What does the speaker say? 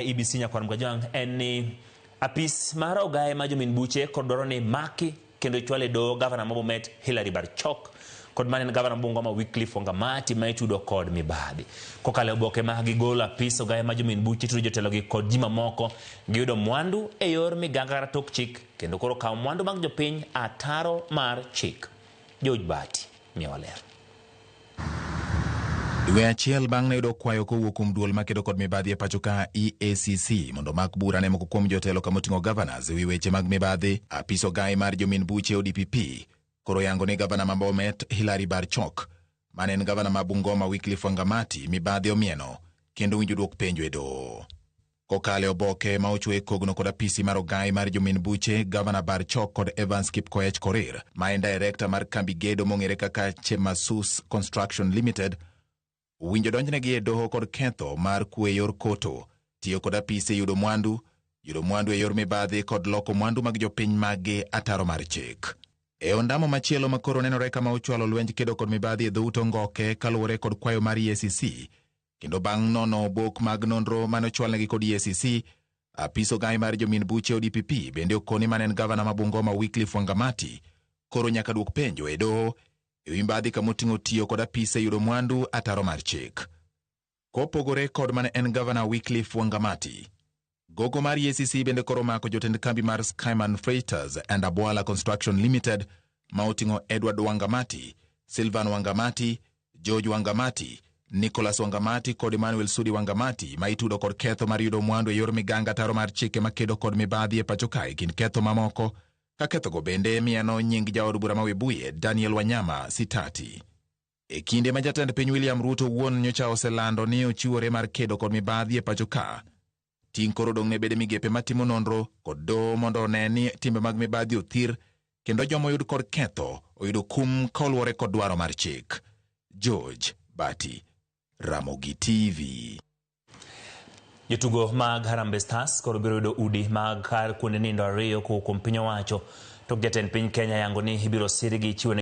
EBC Nyakwar Mkajwang' en ni apis mar ogaye ma jomin buche kod dwaro ni maki kendo chwale doho gavana ma Bomet Hilary Barchok kod mane en gavana ma Bungoma Wycliffe Wangamati ma itudo kod mibadhi. Kokalo e oboke ma gigolo apis ogaye ma jomin buche tudo jotelogi kod ji mamoko giyudo mwandu e yor miganga kata tok chik kendo koro kawo mwandu mag jopiny ataro mar chik. George Bati miyowa ler. Dwe achiel bang' ne yudo kwayo kowuok kuom duol makedo kod mibadhi e pacho ka EACC mondo omak bura ne moko kuom jotelo kamoting'o governors e wi weche mag mibadhi, apis ogai mar jomin buche ODPP koro yango ni gavana ma Bomet Hilary Barchok mane en gavana ma Bungoma Wycliffe Wangamati mibadhi omieno kendo winjo duok penjo e doho. Kokalo e oboke ma ochwe kogno kod apisi mar ogai mar jomin buche, Gavana Barchok kod Evans Kipkoech Korir, ma en director mar kambi gedo mong'ere kaka Chemasus Construction Limited, owinjo donjnegi e doho kod ketho mar kwe yor koto, tiyo kod apisi e yudo mwandu, yudo mwandu e yor mibadhi kod loko mwandu mag jopiny maggi ataro mar chik. E ondamo machielo ma koro nenore kama ochwalo lwenj kedo kod mibadhi e dhout Ongoke kaluwore kod kwayo mar EACC, kendo bang' nono obok mag nonro mane ochwalnegi kod EACC, apis ogai mar jomin buche ODPP bende okoni mane en gavana ma Bungoma Wycliffe Wangamati koro nyaka duok penjo e doho e wi mbadhi kamoting'o tiyo kod apise yudo mwandu ataro mar chik. Kopogore kod mane en gavana Wycliffe Wangamati, gogo mar EACC bende koro omako jotend kambi mar Skyman Freighters and Abwala Construction Limited ma oting'o Edward Wangamati, Sylvan Wangamati, George Wangamati, Nicholas Wangamati kod Emmanuel Sudi Wangamati ma itudo kod ketho mar yudo mwandu e yor miganga ataro mar chike makedo kod mibadhi e pacho kae kind ketho mamoko ka kethogo bende mieno nying jaod bura ma Webuye Daniel Wanyama Sitati. E kinde ma jatend piny William Ruto wuon nyocha oselando ni ochiwore mar kedo kod mibadhi e pacho ka, ting' koro odong' ne bede migepe matimo nonro kod doho mondo one ni timbe mag mibadhi othir kendo joma oyud kod ketho oyudo kum kaluwore kod dwaro mar chik. George Bati, Ramogi TV. Jotugo mag Harambee Stars koro biro yudo udi mag kar kuonde nindo ariyo kowuok kuom piny owacho tok jatend piny Kenya yango ni ibiro sirgi chiwo ne.